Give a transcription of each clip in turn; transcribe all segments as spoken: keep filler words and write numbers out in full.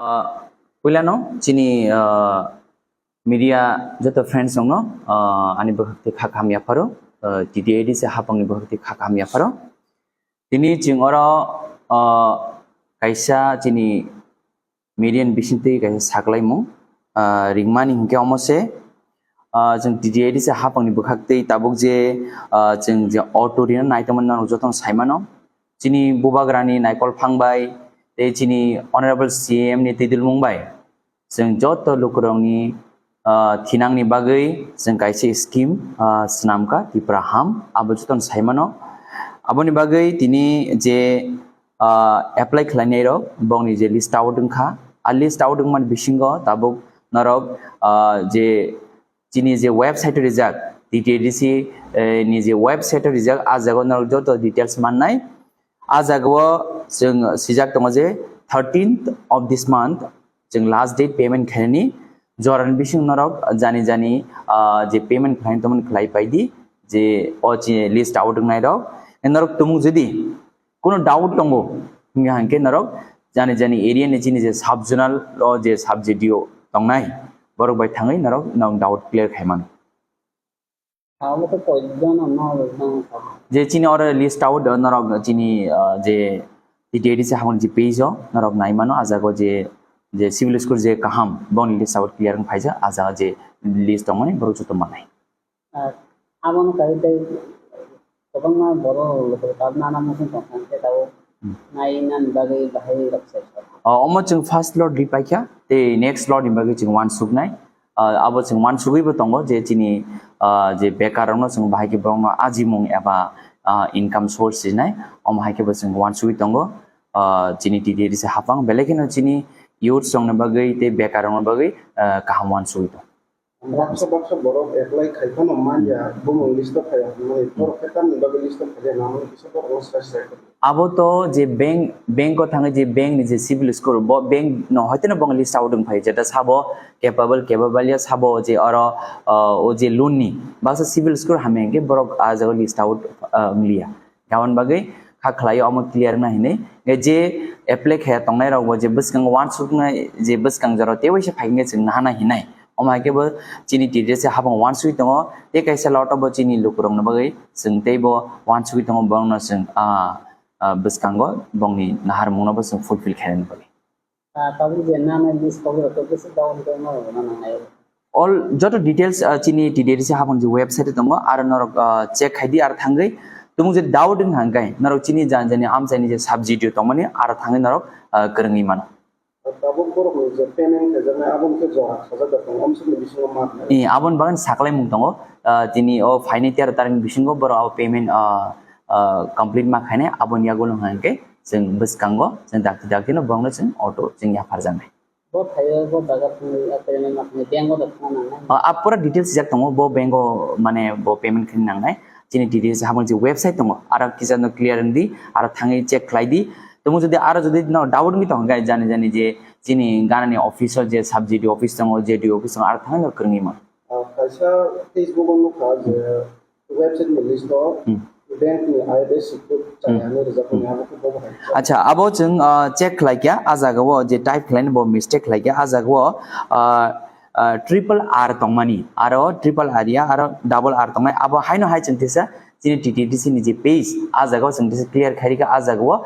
Ah, puilano chini, ah, media joto friends rokno, ah, ani bwkhak twi kha kaham yapharo, ah, T T A D C hapangni bwkhak twi kha kaham yapharo. Tini chwng oro, ah, kaisa chini media ni bisingtwi kaisa saklaimung, ah, ringmani hinkhe omo se, ah, chwng T T A D C hapangni bwkhak twi tabuk je, ah, chwng je auto rina naitongmani norok jotono saimano. Chini bubagrani Naikol Phang bai tei chini Honorable C M ni twidulmung bai chwng joto lukurokni, ah, thinangni bagwi chwng kaisa scheme, ah, swnamkha Tipra Ham, abo jotono saimano. Aboni bagwi tini je, ah, apply khlainairok bongni je list out wngkha, a list out wngmani bisingo tabuk norok, ah, je chini je website o rijak, T T A D C, eh, ni je website o rijak, a jaga o norok joto details mannai. A jaga o chwng swijak tongo je thirteenth of this month chwng last date payment khainani. Jorani bising norok jani jani, ah, je payment khlaina tongmani khlai paidi, je o chini list out wngnai rok. Norok tumung jodi kuno doubt tongo, hingkha hingkhe norok jani jani area ni chini je sub zonal o je sub G D O tongnai, borok bai thangwi norok nong doubt clear khaimano. Abo to koijon no nang. Je chini oro list out, norok chini, ah, je T T A D C hapang je page o norok naimano, a jaga o je, je civil score je kaham boni list out clear wng phaijak, a jaga je list tongmani borok joto manai. Ar aboni kari tei kwbangma borok lukurok tabuk nana muchung tongkha, hwnkhe tabuk Hmm. nai nani bagwi bahai rok se. O, omo chwng first lot ri paikha, tei next lot ni bagwi chwng uansuknai. Ah, abo chwng uansugwi bo tongo je chini, ah, je bekar rokno chwng bahai khe borokno ajimung eba, ah, income source rinai, omo hai khe bo chwng uansugwi tongo. Ah, chini T T A D C hapang, belai kheno chini youths rokni bagwi tei bekar rokni bagwi, ah, kaham uansugwi tongo. Baksa baksa borok apply khai phano manya, bumung list o phaiya hwnmani, borok khe tamni bagwi list o phaiya, namani kisa borok no sai sai. Abo to je bank, bank o thangwi je bank ni je civil score, bo bank no hoiteno bo list out wng phai, jeta sabo capable, capable ya sabo je oro, ah, o je loan ni baksa civil score hamya hwnkhe borok a jaga list out, ah, wng liya. Aboni bagwi kha khlaio omo clear wngna hinwi. Hwnkhe je apply khaya tongnai rokbo je bwskango uansuknai, je bwskang jorao tei waisa phai hwnkhe chwng nahana hinai. Omo hai khe bo chini T T A D C hapang uansugwi tongo, tei kaisa lot o bo chini lukurokni bagwi chwng teibo uansugwi tongo, borokno chwng, ah, ah, bwskango bongni naharmungno bo chwng fulfill khainani bagwi. Ah, tabuk je nana list kok rok to bwswk down khe no rwna nangnai. All joto details, ah, chini T T A D C hapang je website o tongo, aro norok, ah, check khai di, aro thangwi tumung je doubt wng hangkai norok chini jan jani amchaini je sub G D O tongmani aro thangwi norok, ah, kwrwngwi mano. Tabuk borok ni je payment khaijaknai abo khe jora khajak da tongo, amsukni bisingo ma khnai. Eh, aboni bagwi saklaimung tongo, ah, tini o phainai tero tarikni bisingo borok abo payment, ah, ah, complete ma khainai, aboni yagulo hwnkhe chwng bwskango chwng dakti dakti no borokno chwng auto chwng yapharjaknai. Bo phaio, bo jaga thangwi, ah, payment ma khainai, bank o da thangna nangnai. Ah, ah, pura details sijak tongo, bo bank o mane bo payment khaina nangnai. Chini T T A D C hapang je website tongo, aro kisa no clear wng di, aro thangwi check khlai di. Tamo jodi aro jodi no doubt wngwi tong khe jani jani je chini ganani office o je sub G D O office tongo, J D O office tongo, aro thangwi no kwrwngwi mano. Ah, kaisa Facebook o nukha je website ni list o Hmm. bank ni I F S C code Hmm. chaya hinwi rijak Hmm. tongo, abo khe bo bahai. Acha, abo chwng, ah, check khlai kha, ah jaga o je type khlai bo mistake khlai kha, ah jaga o, ah, ah, triple R tongmani, aro triple R ya, aro double R tongnai, abo haino hai chwng tisa chini T T A D C ni je page, ah jaga o chwng tisa clear khai rikha, ah jaga o,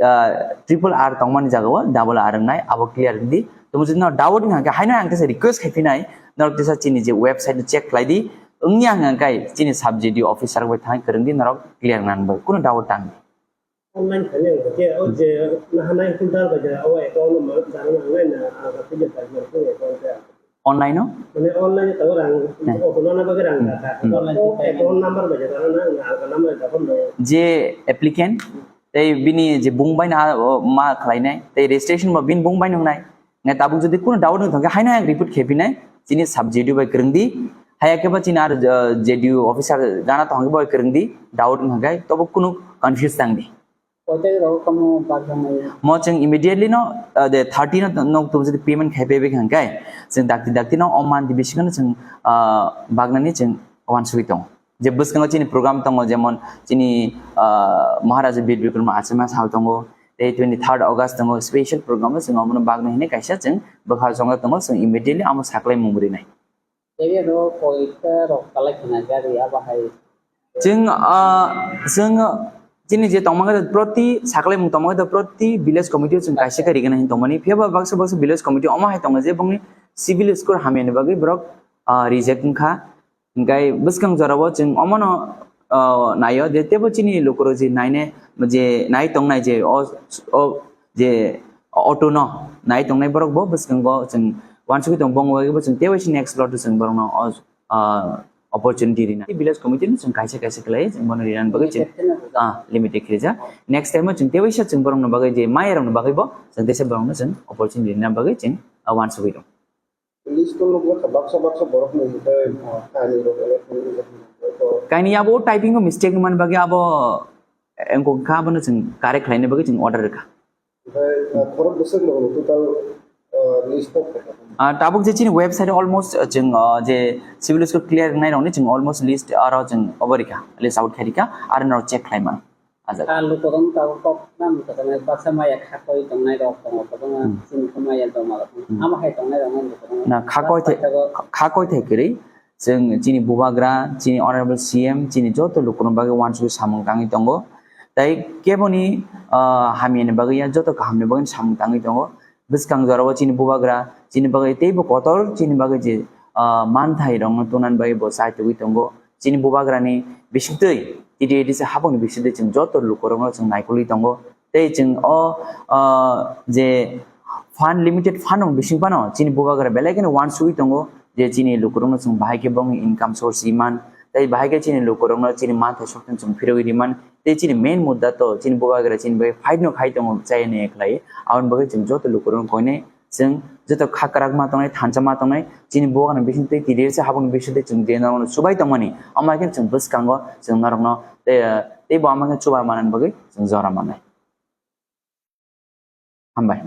ah, triple R tongmani jaga o double R wngnai, abo clear wng di. Tamo jodi no doubt wng kha, haino ang tisa request khai phinai, norok tisa chini je website no check khlai di, wngya hwnkha khe chini sub G D O officer bai thang kwrwng di, norok clear nang bai, kuno doubt tang di. Online khainai wngkha khe, o je nahanai filter bai je, o account no ma jana nangnai na, ah, filter bai je, account ya. Online no? Mane online tabo rang, Heh. O kono na bagwi rang Hmm. kha. Hmm. O account number bai je, na, na, na, account number bai je. Je applicant, tei bini je bung bai na, o, ma khlainai, tei registration bo bini bung bai nungnai. Ngai tabuk jodi kuno doubt wng thangkhe haino ang repeat khe phinai, chini sub G D O bai kwrwng di, haya khe ba chini ar, uh, J D O officer gana tong khe bai kwrwng di, doubt wng thangkhe tobo kuno confuse tang di. Koitai rok kamo bagranai. Mo chwng immediately no, uh, the thirty no, no tong jodi payment khai paibai hwnkhe, chwng dakti dakti no o month bisingo no chwng, uh, bagnani chwng uansugwi tongo. Je bwskango chini program tongo, jemon chini, uh, Maharaja Bir Bikram Achama sal tongo, Tei twenty third August tongo special program o chwng omono bagwi hinwi kaisa chwng bwkha chongjak tongo, chwng immediately amo saklai mung rinai. Area rok koita rok kalai khna gari abo hai. Chwng, ah, chwng chini je tongma khe proti saklai mung tongma khe proti village committee o chwng kaisa khe rigana hin tongmani. Phiya ba baksa baksa village committee omo hai tongo je bongni civil score hamyani bagwi borok, ah, reject wngkha. Hinkhe bwskang jorao chwng omono, ah, naio je teibo chini lukurok je naine je nai tongnai je o, o je auto no nai tongnai borok bo bwskango chwng uansugwi tongo, bongni bagwi bo chwng teibo chini next lot o chwng borokno o, ah, opportunity rina. Village committee no chwng kaisa kaisa khlai chwng bono rinani bagwi chwng, ah, limited khe ja. Next time o chwng teibo chwng borokno bagwi je maya rokno bagwi bo chwng teisa borokno chwng opportunity rina bagwi chwng, ah, uansugwi tongo. List o nukjakha baksa baksa borokni hwnkhe, ah, kainwi rok election wngjakha. Kainwi abo typing o mistake wngmani bagwi abo engkok kha abono chwng correct khlaina bagwi chwng order rwkha. Oke, ah, khorok bwswk rokni total, ah, list o khaikha? Ah, tabuk je chini website o almost, ah, chwng, ah, je civil score clear wngnai rokni chwng almost list aro chwng obo rikha, list out khai rikha, aro norok check khlai mano. Ajak. Ah, lukurok tabuk kok nang kwbangma baksa maya khakoi tongnai rok tongo, kwbangma Hmm. chini khe maya tongma rok. Hmm. Ama hai tongnai rok nang lukurok Na khakoi baksa thai, jago. Khakoi thai kwrwi chwng chini bubagra, chini honorable C M, chini joto lukurok bagwi uansugwi samung tangwi tongo. Tai keboni, ah, hamyani bagwi ya joto kahamni bagwi samung tangwi tongo. Bwskang jorao chini bubagra chini bagwi teibo kotor chini bagwi je, ah, manthai rokno tongnani bagwi bo chai tugwi tongo. Chini bubagrani bisingtwi, T T A D C habangni bisingtwi chwng joto lukurokno chwng naikolwi tongo. Tei chwng o, ah, je fund, limited fund rok bising phano chini bubagra belai kheno uansugwi tongo je chini lukurokno chwng bahai khe bongni income source riman, tei bahai khe chini lukurokno chini manthai soktwng chwng phirogwi riman. Tei chini main mudda to chini bubagra chini bai fight no khai tongo chaya nai khlai. Aboni bagwi chwng joto lukurokno koinai chwng joto kha kwrak ma tongnai, thansa ma tongnai, chini bubagrani bisingtwi T D A D C habangni bisingtwi chwng je norokno chubai tongmani, omo hai khe chwng bwskango chwng norokno tei, teibo omo hai khe chubai manani bagwi chwng jora mannai. Hambai.